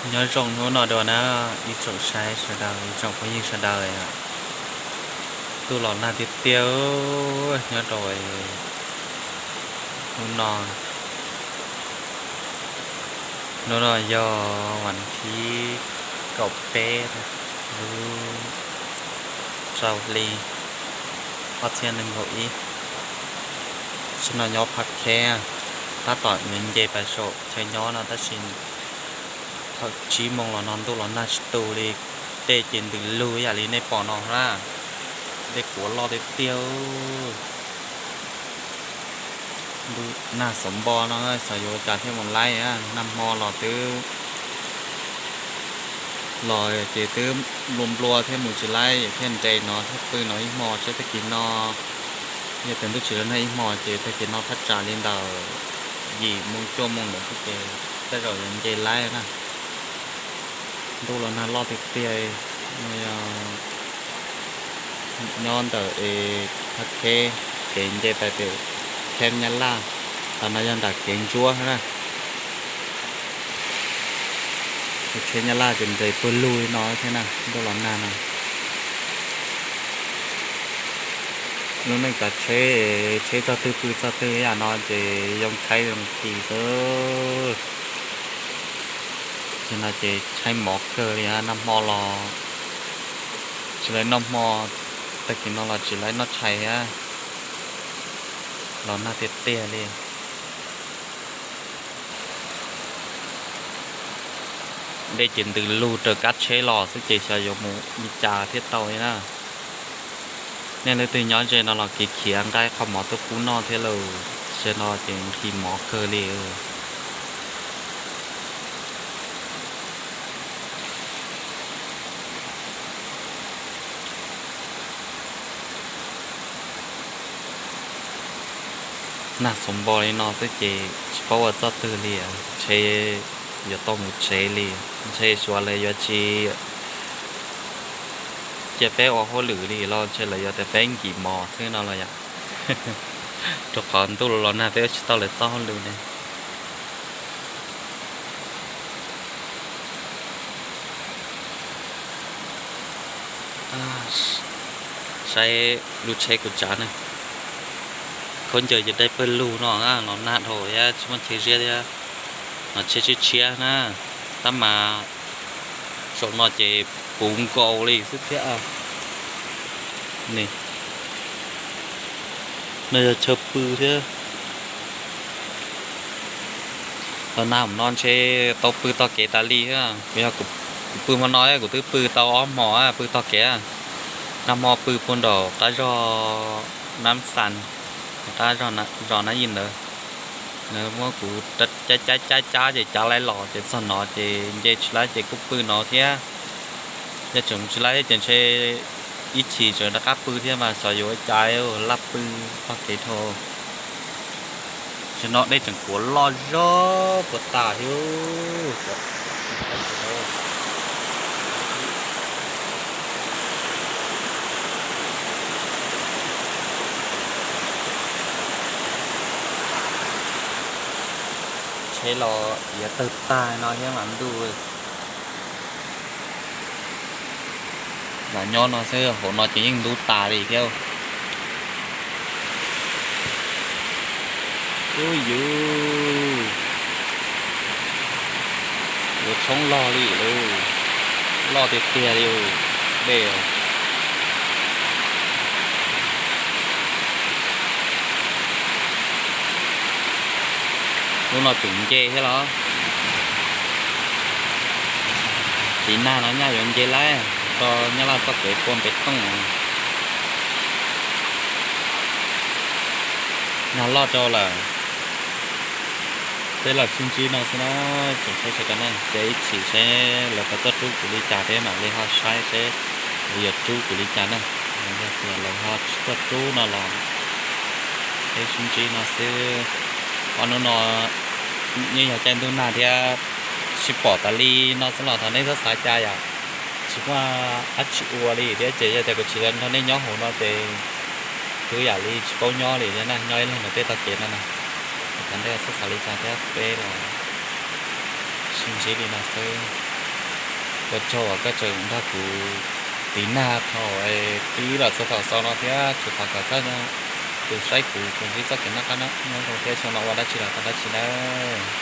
Nyob zoo hnub no dua na, ib tsoom saib sawv daws, ib tsoom phooj ywg sawv daws. Ntuj los nag tiag tiag, nyob rau hnub no, hnub no yog vas thib kaum peb lub rau hli ob txhiab nees nkaum ib. Tam sim no nyob Phab Kheb, tab tom yuav nce pais saum chaw nyob no tab sis thaum tsib moos los no ntuj los nag tsis tu li, dej ces ntws lug ib yam li nej pom no na, dej kuav loj tiag tiag. Ntuj nag xov npo no xyov yuav ua cas thiaj mus laib, nag hmo los twb los ces twb nplua nplua thiab mus tsis laib, thiaj nres no thiaj pw no ib hmo seb tag kis no, yog tias ntuj tsis los nag ib hmo ces tag kis no thaj tsam li ntawm yim moos cuaj moos ntawd xwb ces tej zaum yuav nce laib na. Ntuj los nag loj tiag tiag. No yog nyob ntawm es Phab Kheb, kev nce pais pem Kheb Nyab Laj, qhov no yog nram kev ntsuab na. Tsheb Nyab Laj ces nres pawg lug li no thiab na, ntuj los nag no. Lub neej kav tsheb, tsheb txog twg pw txog twg ib yam no ces yoo tshaib yoo kis xwb. Ces no ces tshaib mov kawg li, nag hmo los tsis laib noj hmo, tag kis no los tsis laib noj tshais, los nag tiag tiag li. Dej ces ntws lug raws kab tsheb los xwb ces xyov yuav mus li cas thiaj tau li na. Nej leej twg nyob ze no los kev khiav nqa qhov mov tuaj pub noj thiab lauj, ze no ces nqhis mov kawg li. Nag xov npo li no xwb ces tsis paub ua txoj twg li, ntshe yuav tau mus tsev li, ntshe suav lawv yuav tsis cia peb ua hauj lwm li los ntshe lawv yuav tias peb nkim mos xwb no los yom. Rau qhov ntuj los nag peb ua tsis tau lawv txoj hauj lwm ne. Saib lub tsheb kuv tsav na, khaub ncaws ces dai pawg lug no, los nag dhau thiab tsis muaj chaw ziab thiab. No tsheb tshiab tshiab na, tab mas saum no ces puv nkaus li xwb thiab. No yog chaw pw thiab. Los nag no ntshe tau pw tog kev tas li thiab. Kuv yog kuv pw hmo no, kuv twb pw tau ob hmos pw tog kev. Nag hmo pw puag nraum qab zog Nab Xas, qab zos Nab Yij ntawd. Nws muab kuv cab cab cab ces cab laib los ces txog no ces nce tsis laib ces kuj pw no thiab. Yog tseem tsis laib ces ntshe ib chim tseem rov qab pw thiab mas xyov yuav ua cas, laj pw tog kev dhau. Tam no dej tseem kuav loj zog puas tas thiab. Tsheb los yav tawg tag no thiab mas ntuj. Lam nyob no xwb, hauv no ces yeej ntub tas li thiab. Ub yus, yuav tshoob log li lauj, loj tiag tiag li dej. Lub no tseem nce thiab los? Txiv nag no nyaj yuav nce laib rau Nyab Laj txoj kev pua npe tooj. Nag loj rau lawm. Peb los sib ntsib no xwb na, tsoom saib sawv daws na, ces ib chim seb lawv puas tuaj rub kuv li cas peb mam li ho saib seb lawv yuav rub kuv li cas na. Yog tias lawv ho tsis tuaj rub no los peb sib ntsib no xwb. Ob hnub no yeej yog caij ntuj nag thiab, sib pom tas li no xwb los thov nej txhob xav cas yom. Tsis muaj dab tsi ua li thiab ces yog tias kuv tsis nrog nej nyob hauv no ces twb yam li tsis paub nyob li thiab na, nyob ib leeg ntawm tej tog kev no na. Thov nej txhob xav li cas thiab, peb los sib ntsib li no xwb. Ua tsaug uas koj tseem nrog kuv tiv nag thaum twb los txog thaum xaus no thiab tsuas thov kom koj tus saib kuv tsuas ntsib txoj kev noj qab nyob zoo thiab xyoo no ua dab tsi los tau dab tsi nawb.